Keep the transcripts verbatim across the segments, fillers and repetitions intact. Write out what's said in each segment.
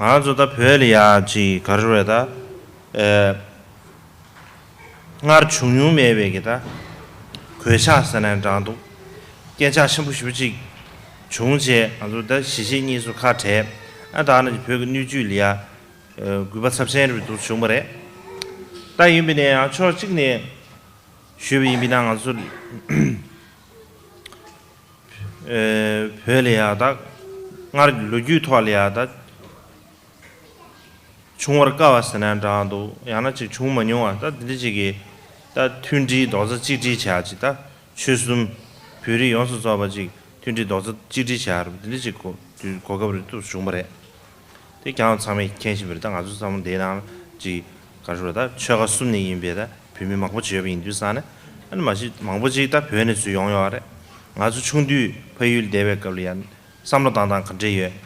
ང་ཚོ་ད་བོད་ལ་ཡ་ཅིག་ག་རེ་རེད་ད། ཨེ། སྔར་བྱུང་མྱོང་མེད་པའི་གི་ད། གོད་ཆག་ཟེར་ན་འདྲ་འདུག་སྐད་ཆ་ཆེན་པོ་ཞེ་པོ་ཅིག་བྱུང་རྗེས་ང་ཚོ་ད་གཞིས་བྱེས་གཉིས་སུ་ཁ་བྲལ། ཨ་ད་ནི་བོད་ཀྱི་སྣོད་བཅུད་ལ་ཡ། ཨེ། རྒུད་པ་ཚབས་ཆེན་རེ་འདུག་བྱུང་བ་རེད། ད་ཡིན་པ་ནས་ཡང་ཕྱོགས་གཅིག་ནས་ཞུས་པ་ཡིན་པ་ན་ང་ཚོ། ཨེ། བོད་ལ་ཡ་ད། སྔར་གྱི་ལོ་རྒྱུས་ཐོག་ལ་ཡ་ད། བྱུང་བར་དཀའ་བ་ཟེར་ན་འདྲ་འདུག་ཡང་ན་ཅིག་བྱུང་མ་མྱོང་བ་ད་འདི་འདྲ་ཅིག་གི། ད་མཐུན་སྒྲིལ་རྡོག་རྩ་གཅིག་སྒྲིལ་བྱ་ཅིག་ད། ཆོལ་གསུམ། བོད་རིགས་ཡོངས་སུ་རྫོགས་པ་ཅིག་མཐུན་སྒྲིལ་རྡོག་རྩ་གཅིག་སྒྲིལ་བྱ་རུ་འདི་འདྲ་ཅིག་གོ་དུས་གོ་སྐབས་རེ་ཏུ་བྱུང་བ་རེད། དེ་ཀྱང་ཚང་མས་མཁྱེན་བཞིན་པ་རེད། ད་ང་ཚོ་ཚང་མ་འདིའི་ནང་ཅིག་ག་རེ་ཞུ་དགོས་རེད། ད་ཆོལ་ཁ་གསུམ་ནས་ཡིན་པའི་ད་བོད་མི་མང་པོ་ཅིག་ཡོད་པ་ཡིན་དུས་ཙང་ནས། ཨ་ནི་མ་གཞི་མང་པོ་ཅིག་ད་བོད་ནས་ཚུར་ཡོང་ཡོད་རེད། ང་ཚོ་ཆུང་དུས་ཕ་ཡུལ་བསྡད་པའི་སྐབས་ལ་ཡང་བསམ་བློ་བཏང་སྟངས་ག་འདྲ་ཡོད།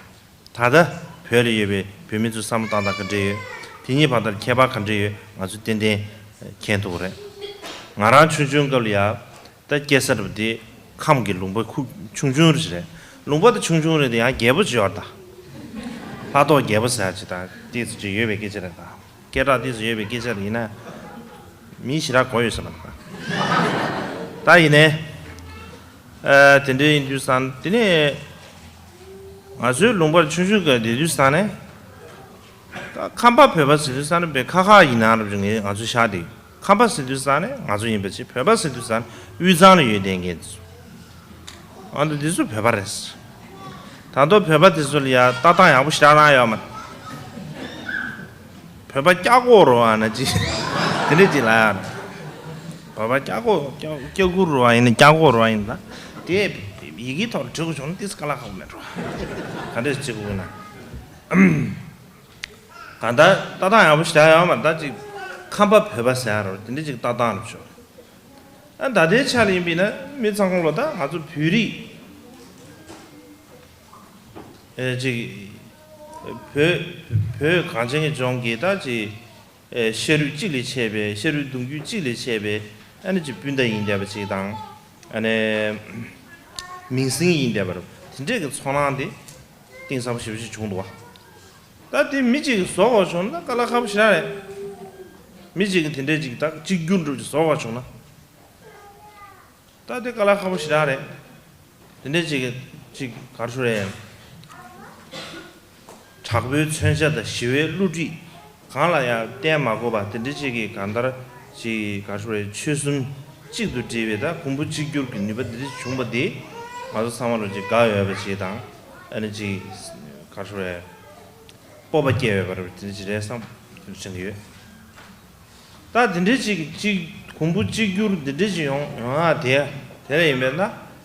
ད་ལྟ་བོད་ལ་ཡོད་པའི་བོད་མི་ཚོའི་བསམ་བློ་བཏང་སྟངས་ག་འདྲ་ཡོད། དེ་གཉིས་བར་དུ་ཁྱད་པར་ག་འདྲ་ཡོད། ང་ཚོས་ཏན་ཏན་མཁྱེན་ཐུབ་ཀྱི་རེད། ང་རང་ཆུང་ཆུང་སྐབས་ལ་ཡ། ད་སྐྱེས་ས་རུ་དེ་ཁམས་ཀྱི་ལུང་པ་ཁུག་ཆུང་ཆུང་རེད། ལུང་པ་དེ་ཆུང་ཆུང་རེད་དེ་ཡང་རྒྱལ་པོ་ཅིག་ཡོད་རེད་ད། ལྷ་ཐོག་རྒྱལ་པོ་ཟེར་ཡ་ཅིག་ད་ཏོག་ཙམ་ཅིག་ཡོད་པའི་སྐད་ཆ་རེད་ད། སྐད་གྲགས་ཏོག་ཙམ་ཡོད་པའི་སྐད་ཆ་རེད། ཡིན་ན་མི་ཞེ་དྲག་གོ་ཡོད་ས་མ་རེད་ད། ད་ཡིན་ནའི། ཨ། དེ་འདྲ་ཡིན་དུས་ཙང་དེ་ནས་ང་ཚོའི་ལུང་པར་ཆུང་ཆུང་སྐབས་བསྡད་དུས་ཙང་ནས། ད་ཁམས་པ་བོད་པ་ཟེར་དུས་ཙང་ནས་བོད་ཁ་ཁ་ཡིན་ན་རབས་ཀྱི་ང་ཚོ་ཤ་དེ། ཁམས་པ་ཟེར་དུས་ཙང་ནས་ང་ཚོ་ཡིན་པ་ཅིག་བོད་པ་ཟེར་དུས་ཙང་ནས་དབུས་གཙང་ལ་ཡོད་བསྡད་མཁན་དེ་ཚོ། ཨ་ནི་དེ་ཚོ་བོད་པ་རེད། ད་དུང་བོད་པ་དེ་ཚོ་ལ་ཡ་ལྟ་སྟངས་ཡག་པོ་ཞེ་དྲག་གནང་ཡོད་མ་རེད། བོད་པ་སྐྱག་ཀོ་རུ་བ་ན་ཅི། དེ་འདྲ་ཅིག་ལ་ཡ། བོད་པ་སྐྱག་ཀོ་སྐྱག་སྐྱག་ཀོ་རུ་བ་ཡིན་ན་སྐྱག་ཀོ་རུ་བ་ཡིན་ན། དེ་ཡི་གེ་ཐོག་ལ་བྲིས་དགོས་བྱུང་ན་ཏིས་ཀ་ལ་ཁག་པོ་མེད་འགྲོ། ག་འདྲ་ཅིག་དགོས་ན། གང་ལྟར་ལྟ་སྟངས་ཡག་པོ་ཞེ་དྲག་ཡོད་མ་རེད། ད་ཅིག་ཁམས་པ་བོད་པ་ཟེར་ཡ་རུ་དེ་འདྲ་ཅིག་ལྟ་སྟངས་རུ་བྱུང་། ཨ། ད་ལྟའི་ཆ་ལ་ཡིན་པས་ན་མི་ཚང་ཁོང་ལ་ད་ང་ཚོ་བོད་རིགས། ཨེ། ཅིག་བོད་བོད་གངས་ཅན་གྱི་ལྗོངས་ཀྱི་ད་ཅིག་ཨེ། ཤ་རུས་གཅིག་ལས་ཆད་པའི་ཤ་རུས་གདུང་རྒྱུད་གཅིག་ལས་ཆད་པའི་ཨ་ནི་ཅིག་སྤུན་ཟླ་ཡིན་བསྡད་པ་ཅིག་དང་། ཨ་ནི་མིང་སྲིང་ཡིན་བསྡད་པ་རུ་དེ་འདྲས་ཀྱི་ཚོར་སྣང་དེ་གཏིང་ཟབ་པོ་ཞེ་པོ་ཅིག་བྱུང་འདུག་བ། ད་དེ་མི་གཅིག་གིས་བཟོ་དགོས་བྱུང་ན་དཀའ་ལས་ཁག་པོ་ཞེ་དྲག་རེད། མི་གཅིག་གིས་དེ་འདྲས་ཅིག་ད་གཅིག་གྱུར་འགྲུབ་ཅིག་བཟོ་དགོས་བྱུང་ན། ད་དེ་དཀའ་ལས་ཁག་པོ་ཞེ་དྲག་རེད། དེ་འདྲས་ཅིག་གིས་ཅིག་ག་རེ་ཞུ་རེད། དྲག་པོའི་མཚོན་ཆ་དང་ཞི་བའི་བསླུ་བྲིད་གང་ལ་ཡང་བརྟེན་མ་དགོས་པ་དེ་འདྲས་ཅིག་གིས་གང་ལྟར་ཅིག་ག་རེ་ཞུ་རེད། ཆོལ་གསུམ་གཅིག་ཏུ་སྒྲིལ་བའི་ད་གོང་བུ་གཅིག་གྱུར་གྱི་ནུས་པ་དེ་འདྲས་བྱུང་བ་དེ་ང་ཚོ་ཚང་མ་ལ་ཅིག་དགའ་འོས་པ་ཅིག་དང་། ཨ་ནི་ཅིག་ག་རེ་ཞུ་རེད། སྤོབས་པ་སྐྱེ་བའི་བར་དེ་འདྲ་ཅིག་རེད་བསམ་དྲན་གྱི་ཡོད། ད་དེ་འདྲ་ཅིག་ཅིག་གོང་བུ་གཅིག་གྱུར་འདི་འདྲ་ཅིག་ཡོང་ཡོང་ཡ་དེ་དེ་ལ་ཡིན་པས་ན་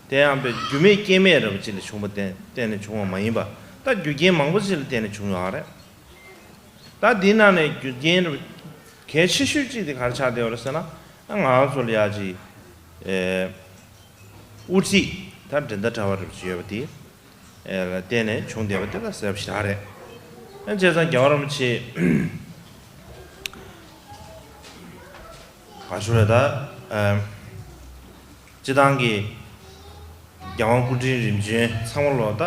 དེ་ཡང་པའི་རྒྱུ་མེད་རྐྱེན་མེད་རེད་པ་ཅིག་ལ་བྱུང་བ་བརྟེན་བརྟེན་ནས་བྱུང་བ་མ་ཡིན་པ། ད་རྒྱུ་རྐྱེན་མང་པོ་ཅིག་ལ་བརྟེན་ནས་བྱུང་ཡོད་རེད། ད་འདི་ནང་ནས་རྒྱུ་རྐྱེན་རེད་པ་གལ་ཆེ་ཤོས་གཅིག་དེ་ག་རེ་ཆགས་བསྡད་ཡོད་རེད་ཟེར་ན། ང་ཚོ་ལ་ཡ་ཅིག་ཨེ། དབུ་ཁྲིད་ད་འགྲན་ཟླ་བྲལ་བ་རེད་པ་ཅིག་ཡོད་པ་དེ། ལ་བརྟེན་ནས་བྱུང་བསྡད་པ་དེ་ལ་ཟེར་བ་ཞིག་རེད། ཨ། བྱས་ཙང་རྒྱལ་བ་རིན་པོ་ཆེ་ག་ཞུ་རེད་ད། ཨ། སྤྱི་བཏང་གི་རྒྱལ་དབང་སྐུ་ཕྲེང་རིམ་བྱོན་ཚང་མ་ལོ་ད་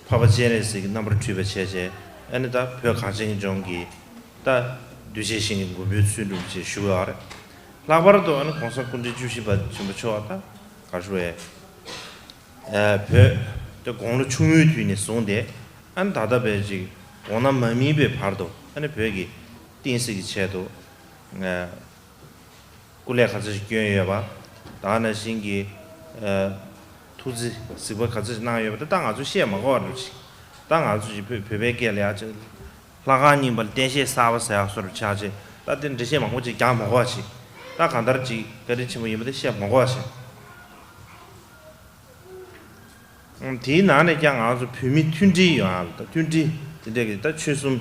འཕགས་པ་སྤྱན་རས་གཟིགས་ཀྱི་རྣམ་པར་འཕྲུལ་པ་བྱས་བྱས། ཨ་ནི་ད་བོད་གངས་ཅན་གྱི་ལྗོངས་ཀྱི་ད་གདུལ་བྱའི་ཞིང་གི་མགོན་པོའི་ཚུལ་འགྲུབ་ཅེས་ཞུ་གི་ཡོད་རེད། ལྷག་པར་དུ་ཨ་ནི་གོང་ས་སྐུ་ཕྲེང་བཅུ་བཞི་པ་ཆེན་པོ་མཆོག་ད་ག་ཞུ་བས། ཨ། བོད་དེ་དགུང་ལོ་ཆུང་ངུའི་དུས་ནས་བཟུང་སྟེ། ཨ་ནི་ད་ལྟ་བས་ཅིག་དགུང་ན་མ་སྨིན་པའི་བར་དུ་ཨ་ནི་བོད་ཀྱི་བསྟན་སྲིད་ཀྱི་ཆེད་དུ། ཨ། སྐུ་ལས་ག་ཚོད་ཅིག་བསྐྱོན་ཡོད་པ། ད་ནང་བཞིན་གྱི། ཨ། ཐུགས་རྗེ་གཟིགས་པ་ག་ཚོད་ཅིག་གནང་ཡོད་པ་དེ་ད་ང་ཚོས་བཤད་མ་དགོས་པ་འདྲ་ཅིག་ད་ང་ཚོ་ཅིག་བོད་བོད་པའི་སྐད་ལ་ཡ་ཅིག་ལྷ་ཁང་རྙིང་པ་ལ་རྟེན་བཞེངས་གསར་པ་ཟེར་ཡག་བཟོ་འདྲ་ཆགས་ཅིག་ད་དེ་འགྲེལ་བཤད་མང་པོ་ཅིག་རྒྱག་མ་དགོས་པ་ཅིག་ད་གང་ལྟར་ཅིག་བཀའ་དྲིན་ཆེན་པོ་ཡིན་པ་དེ་བཤད་མ་དགོས་པ་ཅིག་དེའི་ནང་ནས་ཀྱང་ང་ཚོ་བོད་མི་མཐུན་སྒྲིལ་ཡོང་ཡ་ལ་ད་མཐུན་སྒྲིལ་དེ་འདྲ་གི་ད་ཆོལ་གསུམ།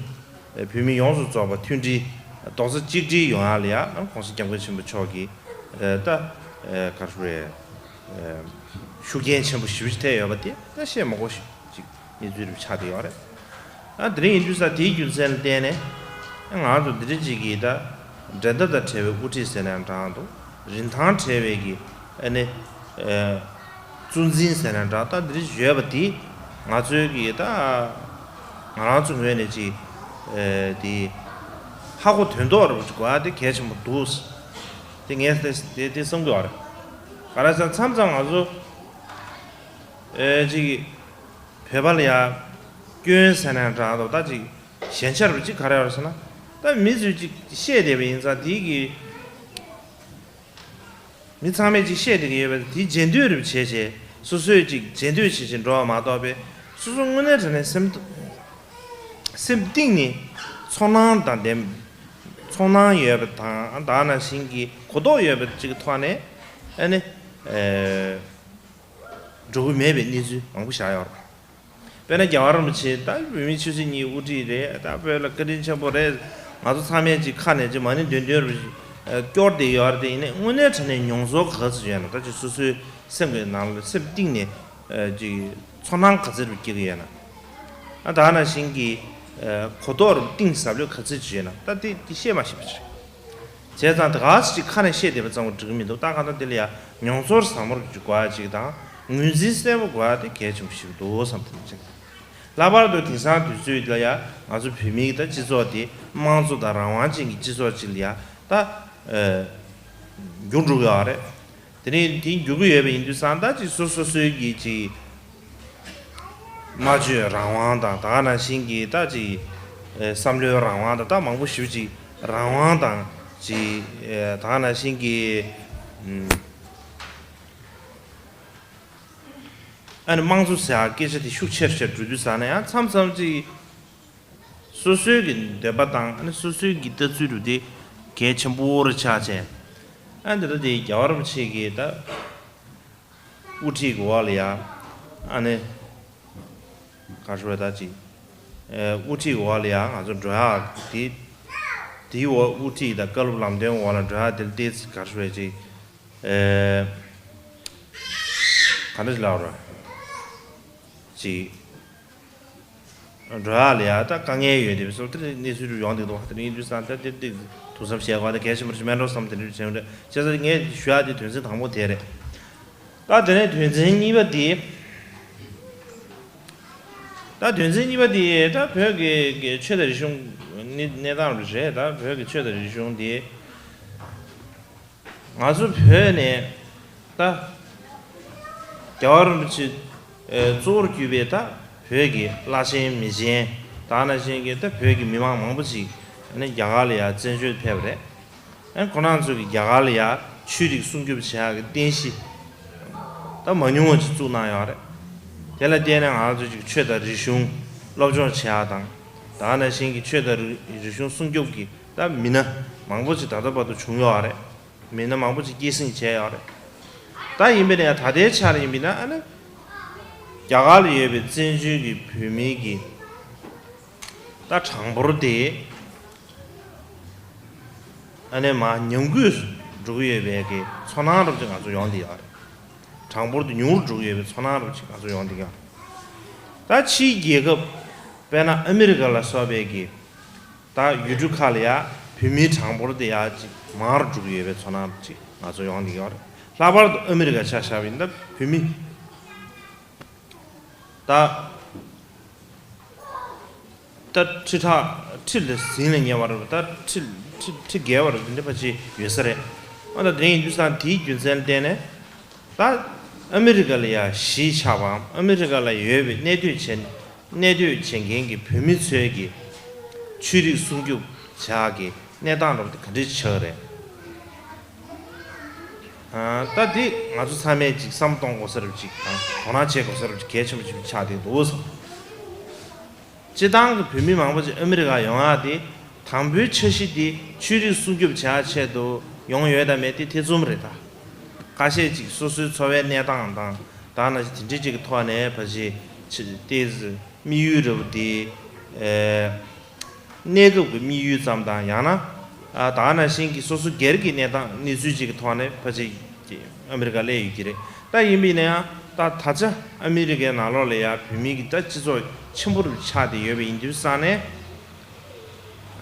ཨེ། བོད་མི་ཡོངས་སུ་རྫོགས་པ་མཐུན་སྒྲིལ་རྡོག་རྩ་གཅིག་སྒྲིལ་ཡོང་ཡ་ལ་ཡ་ཨ་ནི་༸གོང་ས་༸སྐྱབས་མགོན་ཆེན་པོ་མཆོག་གིས། ཨེ། ད། ཨེ། ག་རེ་ཞུ་རེད། ཨེ། ཤུགས་རྐྱེན་ཆེན་པོ་ཞེ་པོ་ཞིག་ཐེབས་ཡོད་པ་དེ་ད་བཤད་མ་དགོས་ཤིག་ཅིག་གནས་ཚུལ་རེ་ཆགས་བསྡད་ཡོད་རེད། ཨ། དེ་རིང་ཡིན་དུས་ས་དེའི་རྒྱུ་མཚན་ལ་བརྟེན་ནས་ང་ཚོ་འདི་འདྲ་ཅིག་གིས་ད་འགྲན་ཟླ་དང་བྲལ་བའི་དབུ་ཁྲིད་ཟེར་ན་འདྲ་འདུག་རིན་ཐང་བྲལ་བའི་གི་ཨ་ནི། ཨེ། གཙོ་འཛིན་ཟེར་ན་འདྲ་ད་འདི་འདྲ་ཡོད་པ་དེ་ང་ཚོའི་གི་ད་ང་རང་ཚོ་ངོས་ནས་ཅིག་ ཨེ་དེ་ཧ་གོ་དོན་རྟོགས་རུ་དགོས་ཡ་དེ་གལ་ཆེན་པོ་འདུག་དེ་ངས་དེ་དེ་དེ་བསམ་གྱི་ཡོད་རེད། ག་རེ་ཟེར་མཚམས་མཚམས་ང་ཚོ་ཨེ་ཅིག་བོད་པ་ལ་ཡ་སྐྱོན་ཟེར་ན་འདྲ་འདུག་ད་ཅིག་ཞན་ཆ་རུ་ཅིག་ག་རེ་ཡོད་རེད་ཟེར་ན། ད་མི་ཚོས་ཅིག་བཤད་བསྡད་པ་ཡིན་ཙང་དེ་གི་མི་ཚང་མས་ཅིག་བཤད་བསྡད་ཀྱི་ཡོད་པ་དེ་རྗེས་ཟློས་རུ་བྱས་བྱས་སོ་སོས་ཅིག་རྗེས་ཟློས་བྱེད་བཞིན་འགྲོ་བ་མ་གཏོགས་པས། སོ་སོ་དངོས་གནས་དྲང་གནས་སེམས་སེམས་གཏིང་ནས་ཚོར་སྣང་དང་ལྡན། ཚོར་སྣང་ཡོད་པ་དང་ད་ག་ནང་བཞིན་གྱི་གོ་རྟོགས་ཡོད་པ་ཅིག་གི་ཐོག་ནས་ཨ་ནི་ཨེ་འགྲོ་གི་མེད་པའི་གནས་ཚུལ་མང་པོ་བཞག་ཡོད་རེད། དཔེར་ན་རྒྱལ་བ་རིན་པོ་ཆེ་ད་བོད་མིའི་ཆབ་སྲིད་གཉིས་དབུ་ཁྲིད་རེད། ད་བོད་ལ་བཀའ་དྲིན་ཆེན་པོ་རེད། ང་ཚོ་ཚང་མས་ཅིག་ཁ་ནས་ཅིག་མ་ཎི་འདོན་འདོན་རུ་སྐྱོར་བསྡད་ཡོད་རེད་དེ། ཡིན་ནའི་དངོས་གནས་དྲང་གནས་མྱོང་ཚོར་ག་ཚོད་ཡོད་ན། ད་ཅིག་སོ་སོའི་སེམས་ཀྱི་ནང་ལ་སེམས་གཏིང་ནས་ཅིག་ཚོར་སྣང་ག་ཚོད་རུ་སྐྱེ་གི་ཡོད་ན། ཨ་ད་ག་ནང་བཞིན་གྱི་གོ་རྟོགས་རུ་གཏིང་ཟབ་ལོས་ག་ཚོད་ཅིག་ཡོད་ན། ད་དེ་དེ་བཤད་མ་ཤེས་པ་ཅིག་རེད། བྱས་ཙང་དེ་ག་ཅིག་ཁ་ནས་བཤད་བསྡད་པ་ཙམ་གྱིས་འགྲིག་གི་མི་འདུག་ད་གང་ལྟར་དེ་ལ་ཡང་མྱོང་ཚོར་ཟབ་མོ་རུ་དགོས་ཡ་ཅིག་དང་ངོས་འཛིན་གསལ་པོ་དགོས་ཡ་དེ་གལ་ཆེན་པོ་ཞིག་འདུག་བསམ། དེ་ནི་ཅིག་ལྷག་པར་དུ་དེང་སང་དུས་ཚོད་ལ་ཡ་ང་ཚོ་བོད་མིའི་ད་སྤྱི་ཚོགས་དེ་དམངས་གཙོ་དང་རང་དབང་ཅན་གྱི་སྤྱི་ཚོགས་ཅིག་ལ་ཡ་ད་ཨེ་འགྱུར་འགྲོ་གི་ཡོད་རེད། དེ་ནས་དེ་འགྱུར་གྱི་ཡོད་པ་ཡིན་དུས་ཙང་ད་ཅིག་སོ་སོ་སོའི་གི་ཅིག་སྨྲ་བརྗོད་རང་དབང་དང་ད་ག་ནང་བཞིན་གྱི་ད་ཅིག་ཨེ་བསམ་བློའི་རང་དབང་དང་ད་མང་པོ་ཞེ་པོ་ཅིག་རང་དབང་དང་ཅིག་ཨེ་ད་ག་ནང་བཞིན་གྱི་ཨམ་ཨ་ནི་དམངས་གཙོ་ཟེར་ཡག་སྐད་ཆ་དེ་ཤུགས་ཆེ་རུ་ཆེ་རུ་འགྲོ་དུས་ཙང་ན་ཡང་མཚམས་མཚམས་ཅིག་སོ་སོའི་གི་འདོད་པ་དང་ཨ་ནི་སོ་སོའི་གི་ལྟ་ཚུལ་རུ་དེ་གལ་ཆེན་པོ་རུ་ཆགས་བྱས། ཨ་འདི་ལྟ་དེ་རྒྱལ་བ་རིན་པོ་ཆེ་གི་ད་དབུ་ཁྲིད་གི་འོག་ལ་ཡ་ཨ་ནི་ག་རེ་ཞུ་དགོས་ད་ཅིག་ཨེ་དབུ་ཁྲིད་གི་འོག་ལ་ཡ་ང་ཚོ་འགྲོ་ཡག་དེ་དེའི་འོག་དབུ་ཁྲིད་དང་བཀའ་སློབ་ལམ་སྟོན་འོག་ལ་འགྲོ་ཡག་དེ་ལ་ཏོག་ཙམ་ག་རེ་ཞུ་དགོས་ཅིག་ཨེ་ག་འདྲ་ཞིག་ལབ་རོགས་ཅིག་འགྲོ་ཡག་ལ་ཡ་ད་དཀའ་ངལ་ཡོད་དེ་བཟོ་དེ་གནས་ཚུལ་རུ་ཡོང་བསྡད་འདུག་དེ་ཡིན་དུས་ཙང་ད་དེ་དེ་ཐུགས་བསམ་བཞེས་དགོས་ད་གལ་ཆེན་པོ་ཞིག་མེད་འགྲོ་བསམ་དེ་འདྲ་བྱས་འདྲ་བྱས་ཙང་ངས་ཞུ་ཡག་དེ་དོན་ཚན་དང་པོ་དེ་རེད། ད་དེ་ནས་དོན་ཚན་གཉིས་པ་དེ། ད་དོན་ཚན་གཉིས་པ་དེ་ད་བོད་ཀྱི་ཀྱི་ཆོས་དང་རིག་གཞུང་གནས་གནས་སྟངས་རུ་རེད། ད་བོད་ཀྱི་ཆོས་དང་རིག་གཞུང་དེ། ང་ཚོ་བོད་ནས་ད་རྒྱལ་བ་རིན་པོ་ཆེ་ཨེ་གཙོ་བོར་གྱུར་པའི་ད་བོད་ཀྱི་བླ་ཆེན་མི་ཆེན་ད་ག་ནང་བཞིན་གྱི་ད་བོད་ཀྱི་མི་མང་མང་པོ་ཅིག་ཨ་ནི་རྒྱ་གར་ལ་ཡ་བཙན་བྱོལ་ཕེབས་པ་རེད། ཨ་ནི་ཁོ་རང་ཚོ་གི་རྒྱ་གར་ལ་ཡ་ཆོས་རིག་སྲུང་སྐྱོབ་བྱེད་ཡག་གི་རྟེན་གཞི་ད་མ་ཉུང་བ་ཅིག་བཙུགས་གནང་ཡོད་རེད། དེ་ལ་བརྟེན་ནས་ང་ཚོ་ཅིག་ཆོས་དང་རིག་གཞུང་སློབ་སྦྱོང་བྱེད་ཡག་དང་ད་ག་ནང་བཞིན་གྱི་ཆོས་དང་རིག་རིག་གཞུང་སྲུང་སྐྱོབ་ཀྱི་ད་མི་སྣ་མང་པོ་ཅིག་ད་ལྟ་བར་དུ་བྱུང་ཡོད་རེད། མི་སྣ་མང་པོ་ཅིག་སྐྱེད་སྲིང་བྱས་ཡོད་རེད། ད་ཡིན་པས་ན་ཡང་ད་ལྟའི་ཆར་ཡིན་པས་ན་ཨ་ནི་རྒྱ་གར་ལ་ཡོད་པའི་བཙན་བྱོལ་གྱི་བོད་མིའི་གི་ད་གྲངས་འབོར་དེ་ཨ་ནི་མར་ཉམས་རྒུད་འགྲོ་གི་ཡོད་པའི་གི་ཚོར་སྣང་འདྲ་པོ་ཅིག་ང་ཚོ་ཡོང་བསྡད་ཡོད་རེད། གྲངས་འབོར་དེ་ཉུང་རུ་འགྲོ་གི་ཡོད་པའི་ཚོར་སྣང་འདྲ་པོ་ཅིག་ང་ཚོ་ཡོང་བསྡད་ཡོད་རེད། ད་ཕྱིའི་རྒྱལ་ཁབ་དཔེར་ན་ཨ་མི་རི་ཀ་ལ་སོགས་པའི་གི་ད་ཡུལ་གྲུ་ཁག་ལ་ཡ་བོད་མིའི་གྲངས་འབོར་དེ་ཡ་ཅིག་མང་རུ་འགྲོ་གི་ཡོད་པའི་ཚོར་སྣང་ཅིག་ང་ཚོ་ཡོང་གི་ཡོད་རེད། ལྷག་པར་དུ་ཨ་མི་རི་ཀ་ཆ་བཞག་པ་ཡིན་ན་ད་བོད་མི་ད་ད་ཁྲི་ཕྲག་ཁྲི་ལ་ཟིན་ལ་ཉེ་བ་རེད། ད་ཁྲི་ཁྲི་ཁྲི་བརྒལ་བ་རེད། འདི་འདྲ་ཕལ་ཆེར་ཡོད་ས་རེད། ཨ་ད་དེ་ཡིན་དུས་ཙང་དེའི་རྒྱུ་མཚན་ལ་བརྟེན་ནས། ད་ཨ་མི་རི་ཀ་ལ་ཡ་གཞིས་ཆགས་པའམ་ཨ་མི་རི་ཀ་ལ་ཡོད་པའི་གནས་སྡོད་བྱེད་གནས་སྡོད་བྱེད་མཁན་གྱི་བོད་མི་ཚོའི་གི་ཆོས་རིག་སྲུང་སྐྱོབ་བྱ་གི་གནས་སྟངས་འདྲ་པོ་དེ་ག་འདྲ་ཆགས་རེད། ཨ་ད་འདི་ང་ཚོ་ཚང་མས་ཅིག་བསམ་གཏོང་དགོས་ས་རེད་ཅིག་དང་དོ་སྣང་བྱེད་དགོས་ས་རེད་ཅིག་གལ་ཆེན་པོ་ཅིག་ཆགས་བསྡད་འདུག་བསམ། སྤྱིར་བཏང་གི་བོད་མི་མང་པོ་ཅིག་ཨ་མི་རི་ཀ་ཡོང་ཡག་དེ་དང་པོའི་འཆར་གཞི་དེ་ཆོས་རིག་སྲུང་སྐྱོབ་བྱ་ཆེད་དུ་ཡོང་ཡོད་དམ་མེད་དེ་ཐེ་ཚོམ་རེད་ད། ཁ་ཤས་ཅིག་སོ་སོའི་འཚོ་བའི་གནས་སྟངས་དང་ད་ནང་བཞིན་དེ་འདྲའི་ཅིག་གི་ཐོག་ནས་ཕལ་ཆེར་ཏོག་ཙམ་དམིགས་ཡུལ་འདྲ་པོ་དེ་ཨེ་གནས་སྐབས་ཀྱི་དམིགས་ཡུལ་ཙམ་དང་ཡང་ན་ཨ་ད་ནང་བཞིན་གྱི་སོ་སོ་སྒེར་གྱི་གནས་སྟངས་གནས་ཚུལ་ཅིག་གི་ཐོག་ནས་ཕལ་ཆེར་ཨ་མི་རི་ཀ་སླེབས་ཡོད་ཀྱི་རེད། ད་ཡིན་པ་ཡིན་ན་ཡང་ད་ད་ཆ་ཨ་མི་རི་ཀའི་ནང་ལོགས་ལ་ཡང་བོད་མི་གི་ད་སྤྱི་ཚོགས་ཆེན་པོ་རུ་ཆགས་བསྡད་ཡོད་པ་ཡིན་དུས་ཙང་ནས།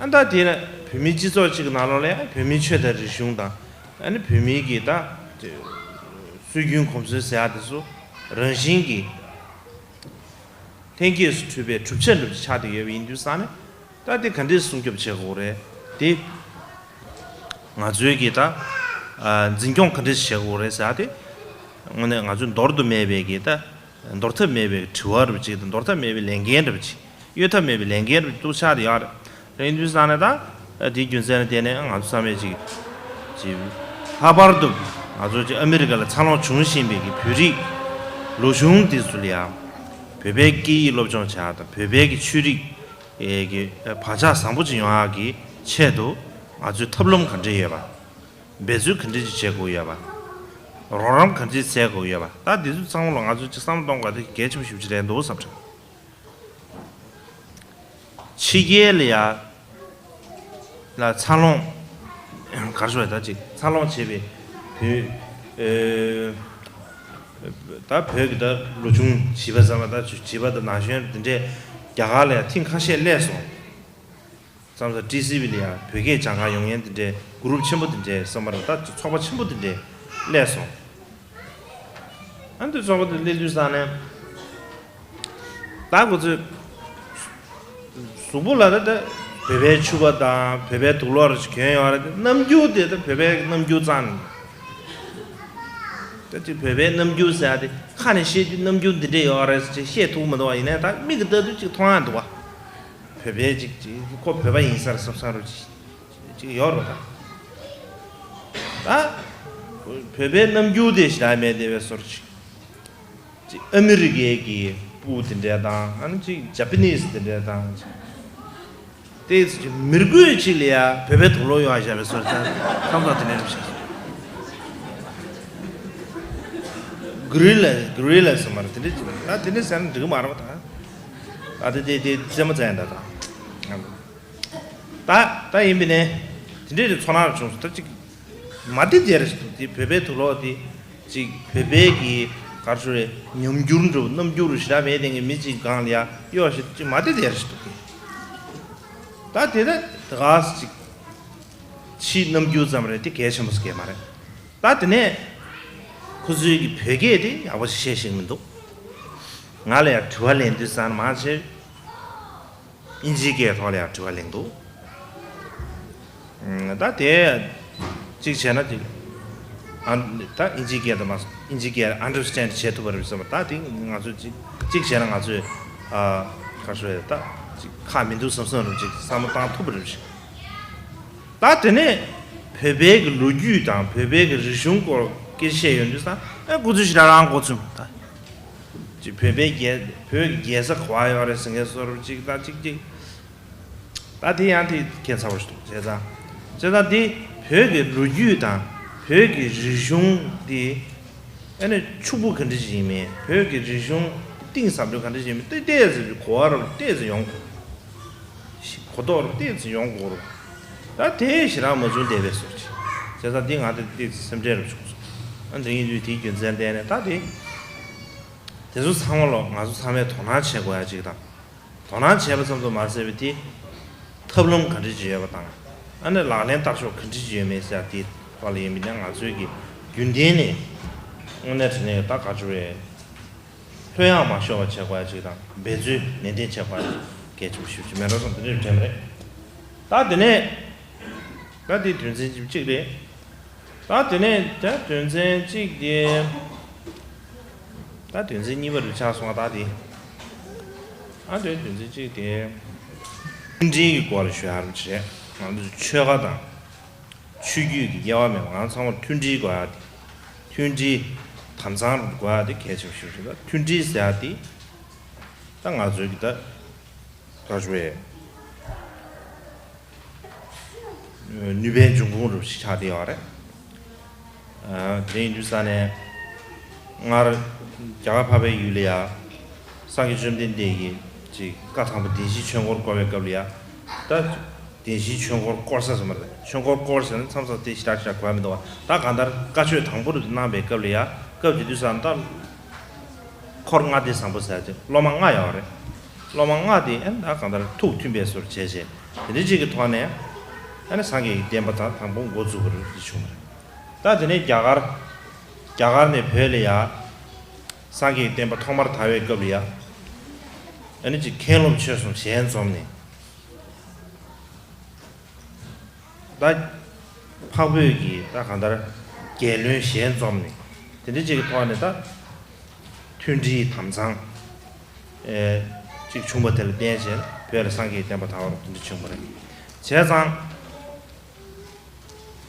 ཨ་ད་དེ་ལ་བོད་མིའི་སྤྱི་ཚོགས་གཅིག་གི་ནང་ལོགས་ལ་ཡང་བོད་མིའི་ཆོས་དང་རིག་གཞུང་དང་ཨ་ནི་བོད་མིའི་གི་ད་སྲོལ་རྒྱུན་གོམས་སྲོལ་ཟེར་ཡག་དེ་ཚོ་རང་བཞིན་གྱིས་ལྷན་སྐྱེས་སུ་གྲུབ་པའི་གྲུབ་ཆ་འདྲ་པོ་ཆགས་བསྡད་ཡོད་པ་ཡིན་དུས་ཙང་ནས། ད་དེ་ག་འདྲས་སྲུང་སྐྱོབ་བྱེད་དགོས་རེད། དེ་ང་ཚོའི་གི་ད་ཨ་འཛིན་སྐྱོང་ག་འདྲས་བྱེད་དགོས་རེད་ཟེར་ཡ་དེ། དངོས་གནས་ང་ཚོའི་འདོར་དུ་མེད་པའི་གི་ད་འདོར་ཐབས་མེད་པའི་དྲི་བ་རུ་ཅིག་དང་། འདོར་ཐབས་མེད་པའི་ལས་འགན་རུ་ཅིག་གཡོལ་ཐབས་མེད་པའི་ལས་འགན་རུ་ཏུ་ཆགས་དེ་ཡོད་རེད། ཡིན་དུས་ཙང་ནས་ད་དེའི་རྒྱུ་མཚན་ལ་བརྟེན་ནས་ང་ཚོ་ཚང་མས་ཅིག་ཅིག་ལྷག་པར་དུ་ང་ཚོ་ཅིག་ཨ་མི་རི་ཀ་ལ་འཚར་ལོངས་བྱུང་བཞིན་པའི་གི་བོད་རིགས་ལོ་ཆུང་དེ་ཚོ་ལ་ཡང་བོད་པའི་སྐད་ཡིག་སློབ་སྦྱོང་བྱ་དང་། བོད་པའི་གི་ཆོས་རིག་ཨེ་གི་བག་ཆགས་བཟང་པོ་ཅིག་ཡོང་ཡག་གི་ཆེད་དུ་ང་ཚོའི་ཐབས་ལམ་ག་འདྲ་ཡོད་པ། འབད་རྩོལ་ག་འདྲ་ཅིག་བྱེད་དགོས་ཡོད་པ། རོགས་རམ་ག་འདྲ་བྱེད་དགོས་ཡོད་པ། ད་འདི་ཚོ་ཚང་མ་ལ་ང་ཚོ་ཅིག་བསམ་བློ་གཏོང་དགོས་དེ་གལ་ཆེན་པོ་ཞེ་པོ་ཅིག་རེད་འདུག་བསམ་དྲན། ཕྱི་རྒྱལ་ལ་ཡ་ལ་འཚར་ལོངས་ག་རེ་ཞུ་དགོས་རེད། ད་ཅིག་འཚར་ལོངས་བྱས་པའི་བོད་ཨེ་ད་བོད་ཀྱི་ད་ལོ་ཆུང་བྱིས་པ་ཟེར་བ། ད་བྱིས་པ་དང་ན་གཞོན་དེ་འདྲས་རྒྱ་གར་ལ་ཡ་ཐེངས་ཁ་ཤས་སླེབས་སོང་། མཚམས་མཚམས་ཊི་སི་ཝི་ལ་ཡང་བོད་སྐད་སྦྱང་གར་ཡོང་མཁན་དེ་འདྲའི་གུ་རུབ་ཆེན་པོ་དེ་འདྲའི་སོང་བ་རེད། ད་ཚོགས་པ་ཆེན་པོ་དེ་འདྲའི་སླེབས་སོང་། ཨ་འདི་ཚོགས་པ་དེ་སླེབས་དུས་ཙང་ནས་ད་ཁོ་ཚོས་གཟུགས་པོ་ལ་ད་ད་བོད་པའི་ཕྱུ་པ་དང་བོད་པའི་དུག་ལོག་རེ་ཞིག་གྱོན་ཡོད་རེད། དེ་རྣམ་འགྱུར་དེ་ད་བོད་པའི་རྣམ་འགྱུར་ཙང་ནས། ད་ཅིག་བོད་པའི་རྣམ་འགྱུར་ཟེར་ཡ་དེ་ཁ་ནས་བཤད་དུས་རྣམ་འགྱུར་འདི་འདྲས་ཡོད་རེད་ཅེས་བཤད་ཐུབ་མི་འདུག་བ། ཡིན་ནའི་ད་མིག་གིས་ལྟ་དུས་ཅིག་མཐོང་ཡ་འདུག་བ། བོད་པའི་ཅིག་ཅིག་ཁོ་བོད་པ་ཡིན་ས་རེད་བསམ་བསམ་རུ་ཅིག་ཅིག་ཡོད་རེད་ད། ད་བོད་པའི་རྣམ་འགྱུར་དེ་ཞེ་དྲག་མེད་དེ་བའི་སོར་ཅིག་ཅིག་ཨ་མི་རི་ཀའི་གི་སྤུ་དེ་འདྲས་དང་། ཨ་ནི་ཅིག་ཇ་པ་ནིས་དེ་འདྲས་དང་། ཅིག་དེ་ཅིག་མི་རྒོད་ཅིག་ལ་ཡ་བོད་པའི་དུག་ལོག་ཡོད་བཞག་པའི་སོར་ད་ཁམས་ཚང་དེ་འདྲས་རེད་བཞག་གྷི་རི་ལ་གྷི་རི་ལ་ཟེར་མ་རེད། དེ་འདྲས་ཅིག་ད་དེ་འདྲས་ཟེར་ན་འགྲིག་གི་མ་རེད་པ། ད་ད་དེ་དེ་དེ་རྩེད་མོ་རྩེ་ཡ་འདྲ་དང་། ད་ད་ཡིན་པས་ནས་དེ་འདྲའི་ཚོར་སྣང་བྱུང་སོང་། ད་ཅིག་མ་བདེ་བདེ་རེ་ཞིག་འདུག་དེ་བོད་པའི་དུག་ལོག་དེ་ཅིག་བོད་པའི་གི་ག་རེ་ཞུ་རེད། ཉམས་འགྱུར་འདྲ་བོ་རྣམ་འགྱུར་ཞེ་དྲག་མེད་དེ་ངས་མི་གཅིག་སྒང་ལ་ཡ་གཡོག་ཞིག་ཅིག་མ་བདེ་བདེ་རེ་ཞིག་འདུག་གི། ད་དེ་ད་དེ་ག་ཅིག་ཕྱིའི་རྣམ་འགྱུར་ཙམ་རེད། དེ་གལ་ཆེན་པོ་ཟེར་གྱི་མ་རེད། ད་དེ་ནས་ཁོ་ཚོའི་གི་བོད་སྐད་དེ་ཡག་པོ་ཞིག་བཤད་ཤེས་ཀྱི་མི་འདུག་ང་ལ་ཡ་དྲི་བ་ལན་དུས་ཙང་མང་ཆེ་དབྱིན་ཇིའི་སྐད་ཐོག་ལ་ཡང་དྲི་བ་གླེང་འདུག་ཨང་། ད་དེ་གཅིག་བྱས་ན་དེ་ཨ་ད་དབྱིན་ཇིའི་སྐད་དུ་མ་སོང་། དབྱིན་ཇིའི་སྐད་ཨན་ཌར་སི་ཊེན་ཌ་བྱེད་ཐུབ་པ་རེད་བསམ་པ། ད་དེ་ང་ཚོས་གཅིག་གཅིག་བྱས་ན་ང་ཚོས་ཨ་ག་རེ་ཞུ་ཡ། ད་གཅིག་ཁག་མི་འདུག་བསམ་བསམ་རུ་གཅིག་བསམ་བློ་བཏང་ཐུབ་པ་རེད་ཞིག་ད་དེ་ནས་བོད་པའི་གི་ལོ་རྒྱུས་དང་བོད་པའི་གི་རིག་གཞུང་སྐོར་སྐད་ཆ་བཤད་ཡོང་དུས་ཙང་ཨ་ཁོ་ཚོས་ཞེ་དྲག་རང་མགོ་ཚོས་མ་ད། ཅིག་བོད་པའི་རྒྱལ་བོད་ཀྱི་རྒྱལ་ས་ག་པར་ཡོད་རེད་ཟེར་མཁན་བཟོ་འདྲ་ཅིག་དང་ཅིག་ཅིག་ད་དེ་ཡང་དེ་ཁྱད་མཚར་པོ་ཞིག་འདུག་བྱས་ཙང་བྱས་ཙང་དེ་བོད་ཀྱི་ལོ་རྒྱུས་དང་བོད་ཀྱི་རིག་གཞུང་དེ་ཨ་ནི་ཕྱུག་པོ་ག་འདྲ་ཅིག་ཡིན་མིན། བོད་ཀྱི་རིག་གཞུང་གཏིང་ཟབ་འགྲོ་ག་འདྲ་ཅིག་ཡིན་མིན་ཏོག་ཙམ་གོ་བ་རུ་ཏོག་ཙམ་ཡོང་དགོས། གོ་རྟོགས་རུ་ཏོག་ཙམ་ཡོང་དགོས་རུ། ད་དེ་ཞེ་དྲག་མ་བྱུང་བསྡད་པའི་བཟོ་འདྲ་ཅིག་བྱས་ཙང་དེ་ང་དེ་ཏོག་ཙམ་སེམས་ཁྲལ་རུ་བྱུང་སོང་། ཨ་འདི་ཡིན་དུས་དེའི་རྒྱུ་མཚན་བརྟེན་ནས་ད་དེ། དེ་ཚོ་ཚང་མ་ལོ་ང་ཚོ་ཚང་མས་དོ་སྣང་བྱེད་དགོས་ཡ་གཅིག་དང་། དོ་སྣང་བྱས་པ་ཙམ་དུ་མ་ཟད་པའི་དེ་ཐབས་ལམ་ག་འདྲ་ཅིག་ཡོད་པ་དང་། ཨ་ནི་ལག་ལེན་བསྟར་ཕྱོགས་ག་འདྲ་ཅིག་ཡོད་མེད་ཟེར་ཡ་དེ་བར་ལ་ཡིན་པས་ན་ང་ཚོའི་གི་རྒྱུན་ལྡན་ནས་དངོས་གནས་དྲང་གནས་ད་ག་ཅིག་རེད། ལྷོད་ཡངས་མ་ཤོར་བ་བྱེད་དགོས་ཡ་གཅིག་དང་། འབད་རྩོལ་ནན་ཏན་བྱེད་དགོས་ཡ་གཅིག་གལ་ཆེན་པོ་ཞེ་པོ་ཅིག་མེད་འགྲོ་བསམ་དེ་འདྲ་དྲན་པ་རེད། ད་དེ་ནས་ད་དེ་དོན་ཚན་གཅིག་རེད། ད་དེ་ནས་ད་དོན་ཚན་གཅིག་དེ། ད་དོན་ཚན་གཉིས་པ་རུ་ཆགས་སོང་བ་ད་དེ། ཨ་དོན་དོན་ཚན་གཅིག་དེ། མཐུན་སྒྲིལ་གྱི་སྐོར་ལ་ཞུ་ཡ་རུ་བྱས། ང་ཚོ་ཆོལ་ཁ་དང་། ཆོས་བརྒྱུད་ཀྱི་དབྱེ་བ་མེད་པ་ང་ཚང་མ་མཐུན་སྒྲིལ་དགོས་ཡ་དེ། མཐུན་སྒྲིལ་དམ་གཙང་དགོས་ཡ་དེ་གལ་ཆེན་པོ་ཞིག་རེད། ད་མཐུན་སྒྲིལ་ཟེར་ཡ་དེ། ད་ང་ཚོའི་གི་ད་ག་ཞུ་བའི་ནུས་པའི་འབྱུང་ཁུངས་རུ་ཞིག་ཆགས་བསྡད་ཡོད་རེད། ཨ་དེ་ཡིན་དུས་ས་ནས་སྔར་རྒྱ་གར་འཕགས་པའི་ཡུལ་ལ་ཡ་སངས་རྒྱས་བཅོམ་ལྡན་འདས་ཀྱིས་ཅིག་བཀའ་དང་པོ་བདེན་བཞིའི་ཆོས་འཁོར་བསྐོར་བའི་སྐབས་ལ་ཡ་ད། བདེན་བཞིའི་ཆོས་འཁོར་བསྐོར་ས་ཟེར་མ་རེད། ཆོས་འཁོར་བསྐོར་ཟེར་ན་མཚམས་མཚམས་དེ་ཞེ་དྲག་ཞེ་དྲག་གོ་ཡ་མི་འདུག་བ། ད་གང་ལྟར་བཀའ་ཆོས་དང་པོ་རུ་གནང་བའི་སྐབས་ལ་ཡ་སྐབས་དེ་དུས་ས་ད་འཁོར་ལྔ་སྡེ་བཟང་པོ་ཟེར་ཏེ་སློབ་མ་ལྔ་ཡོད་རེད། སློབ་མ་ལྔ་དེ་ཨ་ནི་ད་གང་ལྟར་ཐུགས་མཐུན་པའི་བཟོ་འདྲ་བྱས་བྱས་དེ་འདྲ་ཅིག་གི་ཐོག་ནས་ཨ་ནི་སངས་རྒྱས་ཀྱི་བསྟན་པ་དང་དང་པོ་འགོ་འཛུགས་པ་རེད་བྱུང་བ་རེད། ད་དེ་ནས་རྒྱ་གར་རྒྱ་གར་ནས་བོད་ལ་ཡ་སངས་རྒྱས་ཀྱི་བསྟན་པ་ཐོག་མར་དར་བའི་སྐབས་ལ་ཡ་ཨ་ནི་ཅིག་མཁན་སློབ་ཆོས་གསུམ་ཞལ་འཛོམས་ནས། ད་འཕགས་བོད་ཀྱི་ད་གང་ལྟར་རྒྱལ་བློན་ཞལ་འཛོམས་ནས་དེ་འདྲ་ཅིག་གི་ཐོག་ནས་ད་མཐུན་སྒྲིལ་དམ་གཙང་ཨེ་ཅིག་བྱུང་བ་དེ་ལ་བརྟེན་བྱས་བོད་ལ་སངས་རྒྱས་བསྟན་པ་དར་བ་དེ་འདྲ་བྱུང་བ་རེད། བྱས་ཙང་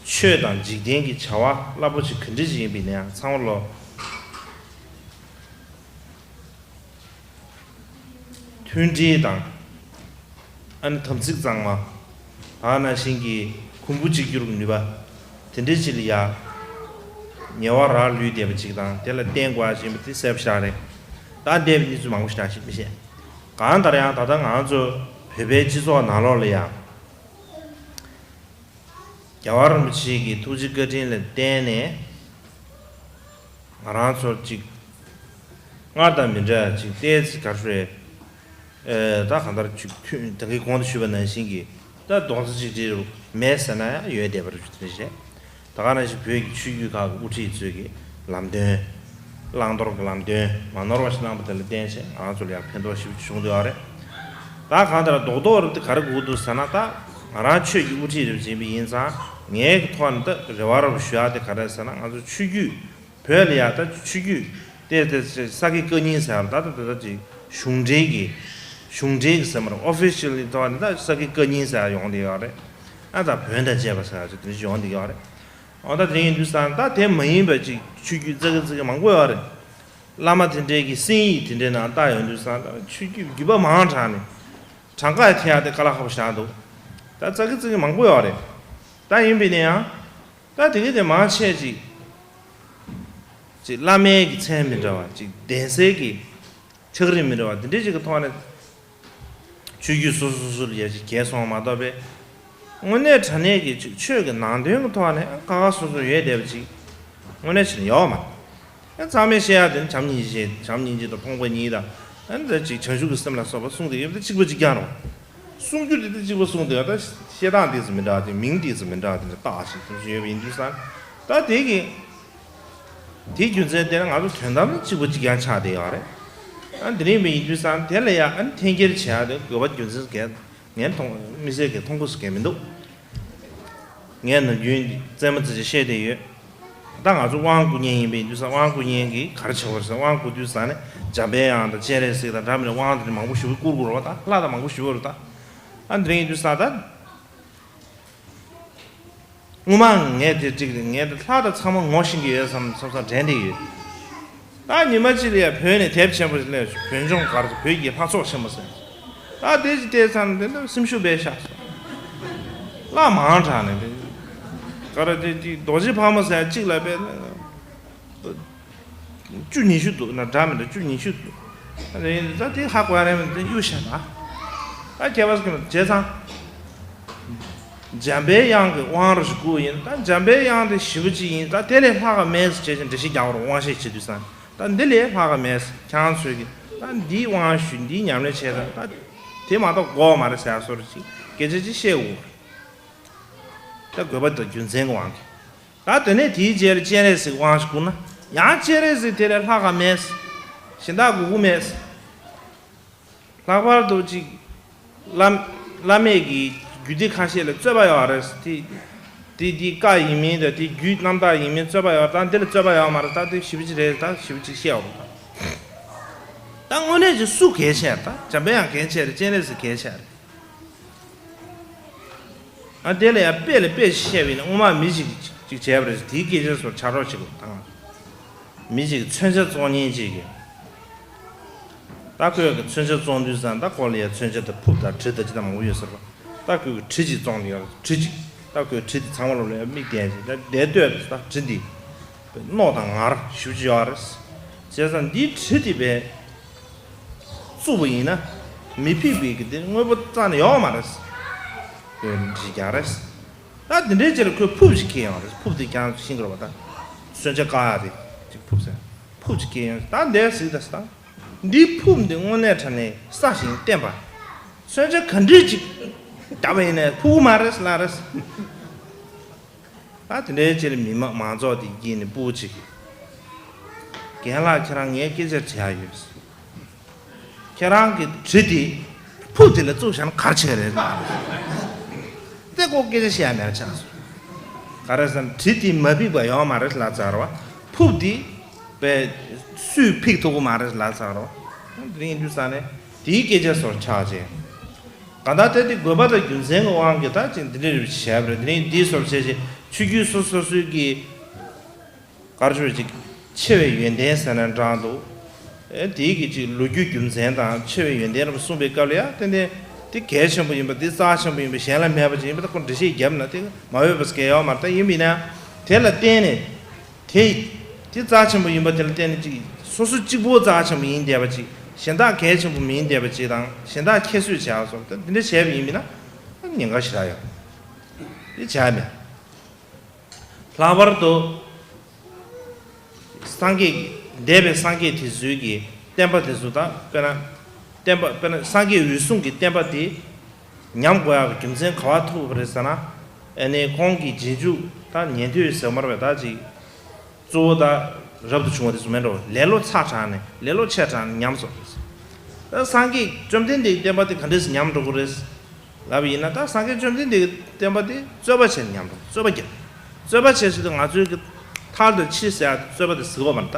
ཆོས་དང་འཇིག་རྟེན་གྱི་བྱ་བ་རླབས་པོ་ཆེ་ག་འདྲ་ཅིག་ཡིན་པ་ཡིན་ན་ཡང་ཚང་མ་ལོ། མཐུན་སྒྲིལ་དང་། ཨ་ནི་དམ་ཚིག་གཙང་མ། ད་ནང་བཞིན་གྱི་གོང་བུ་གཅིག་གྱུར་གྱི་ནུས་པ། དེ་འདྲའི་ཅིག་ལ་ཡ། ཉེ་བར་རག་ལུས་བསྡད་པ་ཅིག་དང་དེ་ལ་བརྟེན་དགོས་ཡ་ཅིག་ཡིན་པ་དེ་གསལ་པོ་ཞིག་རེད། ད་འདས་པའི་གནས་ཚུལ་མང་པོ་ཞིག་ཞིག་མི་ཤེས། གང་ལྟར་ཡང་ད་ལྟ་ང་ཚོ་བོད་པའི་སྤྱི་ཚོགས་ནང་ལོགས་ལ་ཡ། རྒྱལ་བ་རིན་པོ་ཆེ་གི་ཐུགས་རྗེ་བཀའ་དྲིན་ལ་བརྟེན་ནས། ང་རང་ཚོར་ཅིག་སྔར་དང་མི་འདྲ་ཅིག་ཏོག་ཙམ་ག་རེ་ཟེར། ཨེ། ད་གང་ལྟར་ཅིག་མཐུན་ད་གིན་གོང་དུ་ཞུས་པ་ནང་བཞིན་གྱི་ད་རྡོག་རྩ་གཅིག་སྒྲིལ་མེད་ཟེར་ན་ཡང་ཡོད་བསྡད་པ་རེད་ཟེར་བཤད། ད་ག་ནང་བཞིན་བོད་ཀྱི་ཆོས་བརྒྱུད་ཁག་གི་དབུ་ཁྲིད་ཚོས་ཀྱི་ལམ་སྟོན། བླང་དོར་གྱི་ལམ་སྟོན་མ་ནོར་བ་ཞིག་གནང་པ་དེ་ལ་བརྟེན་བྱས་ང་ཚོ་ལ་ཡང་ཕན་ཐོགས་ཞེ་པོ་ཅིག་བྱུང་བསྡད་ཡོད་རེད། ད་གང་ལྟར་རྡོག་རྡོག་རེད་དེ་ག་རེ་དགོས་འདུག་ཟེར་ན། ད་ང་རང་ཆོས་ཀྱི་དབུ་ཁྲིད་རེད་ཟེར་བ་ཡིན་ཙང་ངའི་ཐོག་ནས་ད་རེ་བ་རེ་བ་ཞུ་ཡག་དེ་ག་རེ་ཟེར་ན། ང་ཚོ་ཆོས་བརྒྱུད་བོད་ལ་ཡ་ད་ཆོས་བརྒྱུད་དེ་དེ་ས་དགེ་བཀའ་རྙིང་ཟེར་ཡ་ད་ད་ད་ད་ཅིག་གཞུང་འབྲེལ་གྱི་གཞུང་འབྲེལ་གྱི་ཟེར་མ་རེད། ཨོ་ཕི་ཤལ་གྱི་ཐོག་ནས་ད་ས་དགེ་བཀའ་རྙིང་ཟེར་ཡ་ཡོང་བསྡད་ཡོད་རེད། ཨ་ད་བོན་དང་བཅས་པ་ཟེར་ཡ་ཅིག་དེ་འདྲ་ཅིག་ཡོང་བསྡད་ཡོད་རེད། འོ་ད་དེ་ཡིན་དུས་ཙང་ད་དེ་མ་ཡིན་པ་ཅིག་ཆོས་བརྒྱུད་ཙག་གེ་ཙིག་གེ་མང་པོ་ཡོད་རེད། བླ་མ་དེ་འདྲའི་གི་གསན་ཡིག་དེ་འདྲའི་ནང་ལྟ་ཡོང་དུས་ཙང་ད་ཆོས་བརྒྱུད་བརྒྱུད་པ་མང་དྲགས་ནས་གྲངས་ཀ་ཐེ་ཡ་དེ་དཀའ་ལས་ཁག་པོ་ཞིག་འདུག་ད་ཙག་གེ་ཙིག་གེ་མང་པོ་ཡོད་རེད། ད་ཡིན་པས་ན་ཡང་ད་དེ་གི་དེ་མང་ཆེ་ཅིག་ཅིག་བླ་མའི་གི་མཚན་མི་འདྲ་བ་ཅིག་གདན་སའི་གི་ཕྱག་རིས་མི་འདྲ་བ་དེ་འདྲའི་ཅིག་གི་ཐོག་ནས་ཆོས་བརྒྱུད་སོ་སོ་སོ་སོ་ལ་ཡ་ཅིག་གྱེས་སོང་བ་མ་གཏོགས་པས། དངོས་གནས་དྲང་གནས་ཀྱི་ཅིག་ཆོས་ཀྱི་ནང་དོན་གྱི་ཐོག་ནས་ཁ་ཁ་སོ་སོ་ཡོད་བསྡད་པ་ཅིག་དངོས་གནས་བྱས་ན་ཡོད་མ་རེད། ཚང་མས་བཤད་ཡ་དེ་ནི་བྱམས་སྙིང་རྗེ་བྱམས་སྙིང་རྗེ་དང་ཕོངས་པ་གཉིས་དང་། ཨ་ནི་ད་ཅིག་བྱང་ཆུབ་ཀྱི་སེམས་ལ་སོགས་པ་གསུངས་ཏེ་ཡོད་པ་དེ་གཅིག་པ་གཅིག་རྐྱང་རེད། གསུང་རྒྱུ་དེ་དེ་གཅིག་པ་གསུངས་ཏེ་ཡོད། ད་བཤད་སྟངས་དེ་ཚོ་མི་འདྲ་དེ་མིང་དེ་ཚོ་མི་འདྲ་དེ་འདྲ་བཏགས་ཤིག་གསུང་བཞིན་ཡོད་པ་ཡིན་དུས་ཙང་ད་དེ་གི་དེའི་རྒྱུ་མཚན་དེ་ནི་ང་ཚོ་དོན་དམ་གཅིག་པ་གཅིག་རྐྱང་ཆགས་བསྡད་ཡོད་རེད། ཨ་དེ་རིང་མི་ཡིན་དུས་ཙང་དེ་ལ་ཡ་ཨ་ནི་འཐེན་འཁྱེར་བྱེད་ཡ་དེ་དགོས་པ་རྒྱུ་མཚན་གས་ངས་མཐོང་མི་ཟེར་གས་མཐོང་གོ་སུ་གས་མི་འདུག་ངས་ནམ་རྒྱུན་རྩེད་མོ་རྩེ་བྱེད་བཤད་བསྡད་ཡོད། ད་ང་ཚོ་དབང་བསྐུར་མཁན་ཡིན་པ་ཡིན་དུས་ཙང་དབང་བསྐུར་མཁན་གྱིས་ག་རེ་བྱེད་དགོས་རེད་ཟེར་དབང་བསྐུར་དུས་ཙང་ནས་འཇམ་པའི་དབྱངས་དང་སྤྱན་རས་གཟིགས་དང་འདྲ་མི་འདྲ་དབང་དེ་འདྲ་མང་པོ་ཞིག་བསྐུར་དགོས་རེད་པ། ད་ལྷ་དང་མང་པོ་ཞིག་ཡོད་རེད་ད། ཨ་འདི་རིང་ཡིན་དུས་ཙང་ད། སྔོན་མ་ངས་དེ་འགྲིག་རེད། ངས་དེ་ལྷ་དང་ཚང་མ་ངོ་ཤེས་ཀྱི་ཡོད་བསམ་བསམ་བསམ་དྲན་བསྡད་ཡོད། ད་ཉི་མ་གཅིག་ལ་ཡ་བོད་ནས་དེབ་ཆེན་པོ་ཞིག་སླེབས་བྱུང་། བོད་ལྗོངས་སྒར་དུ་བོད་ཀྱི་ལྷ་ཚོགས་ཆེན་མོ་ཟེར། ད་དེ་ཅིག་བལྟས་ཚར་ནས་དེ་ནས་སེམས་ཤུགས་རྦད་བཞག་སོང་། བླ་མང་དྲགས་ནས་དེ་ག་རེ་དེ་ཅིག་རྡོ་རྗེ་ཕག་མོ་ཟེར་གཅིག་ལ་དཔེ་བཅུ་ཉི་ཤུ་འདུག་ན་འདྲ་མི་འདྲ་བཅུ་ཉི་ཤུ་འདུག་ཨ་ནི་ད་དེ་ཧ་གོ་ཡ་རེད་མི་འདུག་གཡུག་བཞག་ད། ད་ཁྱད་པར་ཟེར་གྱི་མི་འདུག་བྱས་ཙང་། འཇམ་པའི་དབྱངས་ཀྱི་དབང་རུ་ཞིག་བསྐུར་ཡིན། ད་འཇམ་པའི་དབྱངས་དེ་ཞེ་པོ་ཅིག་ཡིན། ད་དེ་ལས་ལྷག་ག་མེད་ཟེར་བྱས་ཀྱི་འགྲེལ་བཤད་རྒྱག་རོགས། དབང་བཤད་བྱེད་དུས་ཙང་ད་འདི་ལས་ལྷག་ག་མེད་ཟེར། ཁྱེད་རང་ཚོས་ཀྱི་ད་འདིའི་དབང་ཞུས་འདིའི་ཉམས་ལེན་བྱས་ཙང་ད་དེ་མ་གཏོགས་དགོས་མ་རེད་ཟེར་ཡ་བཟོ་འདྲ་ཅིག་སྐད་ཆ་ཅིག་བཤད་དགོས་རེད། ད་དགོས་པ་དང་རྒྱུ་མཚན་གྱི་དབང་གིས། ད་དེ་ནས་དེའི་རྗེས་ལ་སྤྱན་རས་གཟིགས་དབང་ཞིག་བསྐུར་ན་ཡང་སྤྱན་རས་གཟིགས་དེ་ལས་ལྷག་ག་མེད། གཞན་དག་དགོས་ཀྱི་མེད། ལྷག་པར་དུ་ཅིག་བླ་བླ་མེད་ཀྱི་རྒྱུད་སྡེ་ཁ་ཤས་ལ་རྩོད་པ་ཡོད་རེད། དེ་དེ་དེ་བཀའ་ཡིན་མིན་དང་དེ་རྒྱུད་རྣམ་དག་ཡིན་མིན་རྩོད་པ་ཡོད། ད་འདི་ལ་རྩོད་པ་ཡོད་མ་རེད། ད་དེ་ཞེ་པོ་ཅིག་རེད། ད་ཞེ་པོ་ཅིག་བཤད་འོང་ད། ད་དངོས་གནས་ཀྱི་སུ་གལ་ཆེ་རེད། ད་འཇམ་པའི་དབྱངས་གལ་ཆེ་རེད། སྤྱན་རས་གཟིགས་གལ་ཆེ་རེད། ཨ་དེ་ལ་ཡང་དཔེ་ལ་དཔེ་ཞིག་བཤད་པ་ཡིན་ན་སྔོན་མ་མི་ཞིག་ཅིག་བྱས་པ་རེད། དེའི་སྐད་ཆ་ཚོར་ཆ་རོགས་བྱེད་དགོས་དང་། མི་ཞིག་མཚོན་ཆ་བཙོང་མཁན་ཅིག་གིས། ད་ཁོས་གི་མཚོན་ཆ་བཙོང་དུས་ཙང་ད་ཁོ་ལ་ཡང་མཚོན་ཆ་དང་ཕུབ་དང་གྲི་དང་ཅི་དང་མང་པོ་ཡོད་ཟེར་བ། ད་ཁོས་གི་གྲི་ཅིག་བཙོང་ནས་ཡོད་རེད། གྲི་ཅིག་ད་ཁོས་གྲི་དེ་ཚང་མ་ལོ་ལ་ཡང་མིག་བསྟན་ཅིག་ད་དེ་ལྟོས་ད་གྲི་འདི། རྣོ་དང་ངར་ཞེ་པོ་ཅིག་ཡོད་རེད། བྱས་ཙང་འདིའི་གྲི་དེ་བས་བཙུགས་པ་ཡིན་ན་མི་ཕིག་པའི་གི་དེ་དངོས་པོ་རྩ་ནས་ཡོད་མ་རེད། དེ་འདྲ་ཅིག་རེད། ད་དེ་འདྲའི་ཕྱིར་ཁོས་ཕུབ་ཅིག་ཁྱེར་ཡོང་རེད། ཕུབ་དེ་ཀྱང་ཤིང་གི་རེད་པ། ད་མཚོན་ཆ་བཀག་ཡ་དེ་ཅིག་ཕུབ་ཟེར། ཕུབ་ཅིག་ཁྱེར་ཡོང་། ད་འདས་ཟིག་ད་ཟེར། ད་འདིའི་ཕུབ་འདི་དངོས་གནས་དྲང་གནས་གསར་ཞིང་བརྟན་པ། མཚོན་ཆ་ག་འདྲ་ཅིག་བརྒྱབ་པ་ཡིན་ནའི་ཕུབ་མ་རེད་ལ་རེད། ད་དེ་འདྲའི་ཕྱིར་མི་མང་མང་ཚོགས་དེ་དཀྱིལ་ནས་སྤུ་གུ་ཅིག་རྒན་ལགས་ཁྱེད་རང་ངའི་སྐད་ཆ་དྲི་ཡ་ཡོད། ཁྱེད་རང་གི་གྲི་དེ་ཕུབ་དེ་ལ་བཙུགས་བཞག་ན་ག་རེ་བྱེད་རེད་ལ། ཀོ་སྐད་ཆ་བཤད་ཡ་མེད་ཆགས་སོང་། ག་རེ་ཟེར་ན་གྲི་དེ་མ་ཕིག་པ་ཡོད་མ་རེད་ལབ་ཚར་བ། ཕུབ་དེ་པས་སུས་ཕིག་ཐུབ་ཀྱི་མ་རེད་ལབ་ཚར་བ། དེ་རིང་ཡིན་དུས་ས་ནས་དེའི་སྐད་ཆ་སོར་ཆགས་བྱས། གང་ལྟར་དེ་དེ་དགོས་པ་དང་རྒྱུ་མཚན་གྱི་དབང་གིས་ད་ཅིག་འདི་འདྲ་རེ་བྱས་པ་རེད། དེ་རིང་འདིའི་སོར་བྱས་བྱས་ཆོས་བརྒྱུད་སོ་སོ་སོའི་གི་ག་རེ་ཞུ་ཅིག་ཆེ་བའི་ཡོན་ཏན་ཟེར་ན་འདྲ་འདུག་ཨེ་དེའི་གི་ཅིག་ལོ་རྒྱུས་རྒྱུ་མཚན་དང་ཆེ་བའི་ཡོན་ཏན་རྣམས་གསུངས་པའི་སྐབས་ལ་ཡང་ཏན་ཏན་དེ་གལ་ཆེན་པོ་ཡིན་པ་དེ་རྩ་ཆེན་པོ་ཡིན་པ་གཞན་ལ་མེད་པ་ཅིག་ཡིན་པ་ད་ཁོ་འགྲེལ་བཤད་བརྒྱབ་ན་དེ་མ་འོས་པ་ཟེར་གྱི་ཡོད་མ་རེད། ད་ཡིན་པ་ཡིན་ན་ཡང་དེ་ལ་བརྟེན་ནས་དེ་དེ་རྩ་ཆེན་པོ་ཡིན་པ་དེ་ལ་བརྟེན་ནས་ཅིག་སོ་སོ་གཅིག་པོ་རྩ་ཆེན་པོ་ཡིན་བསྡད་པ་ཅིག་གཞན་དག་གལ་ཆེན་པོ་མིན་བསྡད་པ་ཅིག་དང་གཞན་དག་ཁྱད་གསོད་བྱས་པ་སོགས་ད་དེ་འདྲ་བྱས་པ་ཡིན་པ་ཡིན་ན་ཉེན་ཁ་ཞེ་དྲག་ཡོད། དེ་བྱས་མེད། ལྷག་པར་དུ་སངས་རྒྱས་ཀྱི་འདས་པའི་སངས་རྒྱས་དེ་ཚོའི་གི་བསྟན་པ་དེ་ཚོ་དང་དཔེར་ན་བསྟན་པ་དཔེར་ན་སངས་རྒྱས་འོད་སྲུང་གི་བསྟན་པ་དེ་ཉམས་དགོས་ཡག་གི་རྒྱུ་མཚན་ག་པར་ཐུག་པ་རེད་ཟེར་ན། ཨ་ནི་ཁོང་གི་རྗེས་འཇུག་དང་ཉན་ཐོས་ཟེར་མར་བའི་ད་ཅིག་གཙོ་བོ་དང་རབ་ཏུ་བྱུང་བ་དེ་ཚོ་མེད་འགྲོ། ལེ་ལོ་ཚ་དྲགས་ནས་ལེ་ལོ་ཆེ་དྲགས་ནས་ཉམས་སོང་། ད་སངས་རྒྱས་བཅོམ་ལྡན་འདས་ཀྱི་བསྟན་པ་དེ་ག་འདྲས་སེ་ཉམས་འགྲོ་གི་རེད། ལབ་ཡིན་ན་ད་སངས་རྒྱས་བཅོམ་ལྡན་འདས་ཀྱི་བསྟན་པ་དེ་རྩོད་པ་བྱས་ནས་ཉམས་འགྲོ། རྩོད་པ་རྒྱབ། རྩོད་པ་བྱས་ཟེར་དུས་ང་ཚོའི་གི་ཐར་དང་འཆི་ཟེར་ཡག་རྩོད་པ་དེ་ཟེར་གི་ཡོད་མ་རེད། ད་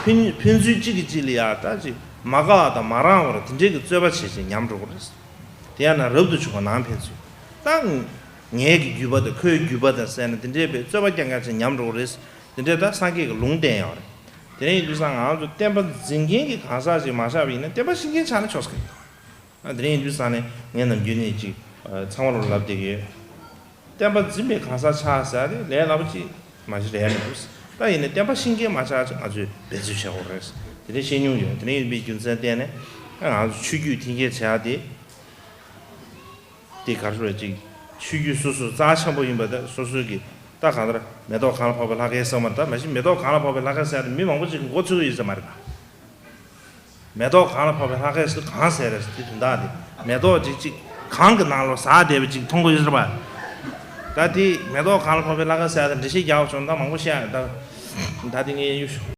ཕན་ཕན་ཚུན་གཅིག་གིས་གཅིག་ལ་ཡ་ད་ཅིག་མ་དགའ་བ་དང་མ་རངས་པར་དེ་འདྲའི་གི་རྩོད་པ་བྱས་བྱས་ཉམས་འགྲོ་གི་རེད། དེ་ཡང་ན་རབ་ཏུ་བྱུང་བ་ནང་ཕན་ཚུན་ད་ངའི་གི་རྒྱུད་པ་དང་ཁོའི་རྒྱུད་པ་དང་ཟེར་ནས་དེ་འདྲའི་པའི་རྩོད་པ་རྐྱང་རྐྱང་བྱས་ཉམས་འགྲོ་གི་རེད། དེ་འདྲའི་ད་སངས་རྒྱས་ཀྱི་ལུང་བསྟན་ཡོད་རེད། དེ་ཡིན་དུས་ཙང་ང་ཚོ་བསྟན་པ་འཛིན་མཁན་གྱི་གང་ཟག་ཅིག་མ་ཆགས་པ་ཡིན་ན་བསྟན་པ་ཤེས་མཁན་ཆགས་ན་ཆོག་ས་གི་རེད། ཨ་དེ་རིང་ཡིན་དུས་ཙང་ནས་ངས་ནམ་རྒྱུན་ནས་ཅིག་ཨ་ཚང་མ་ལ་ལབ་བསྡད་ཀྱི་ཡོད། བསྟན་པ་འཛིན་པའི་གང་ཟག་ཆགས་ཟེར་ཡ་དེ་ལས་སླ་པོ་ཅིག་མ་གཞི་རེད་མི་འདུག་ད་ཡིན་ན་བསྟན་པ་ཤེས་མཁན་མ་ཆགས་ཅིག་ང་ཚོས་འབད་རྩོལ་བྱེད་དགོས་རེད། དེ་འདྲ་བཤད་མྱོང་ཡོད། དེ་འདྲ་ཡིན་པའི་རྒྱུ་མཚན་བརྟེན་ནས་ཨ་ང་ཚོ་ཆོས་བརྒྱུད་འཐེན་འཁྱེར་བྱེད་ཡ་དེ། དེ་ག་རེ་ཟེར་ཅིག་ཆོས་བརྒྱུད་སོ་སོ་རྩ་ཆེན་པོ་ཡིན་པ་དང་སོ་སོའི་གི་ད་གང་ལྟར་མེ་ཏོག་གང་ལ་ཕོག་པའི་ལྷ་སྐལ་ཟེར་མ་རེད། ད་མ་གཞི་མེ་ཏོག་གང་ལ་ཕོག་པའི་ལྷ་སྐལ་ཟེར་ཡ་དེ་མི་མང་པོ་ཅིག་གི་མགོ་ཚོས་ཀྱི་ཡོད་ས་མ་རེད་པ། མེ་ཏོག་གང་ལ་ཕོག་པའི་ལྷ་སྐལ་ཟེར་གང་ཟེར་རེད་དེ་དོན་དག་དེ་མེ་ཏོག་ཅིག་ཅིག་གང་གི་ནང་ལོགས་ཟགས་བསྡད་པ་ཅིག་མཐོང་གི་ཡོད་ས་རེད་པ། ད་དེ་མེ་ཏོག་གང་ལ་ཕོག་པའི་ལྷ་སྐལ་ཟེར་ཡ་དེ་འགྲེལ་བཤད་རྒྱག་བྱུང་ད་མང་པོ་བཤད་ཡ་ད་ད་དེ་ངས་གཡུག་ཞོག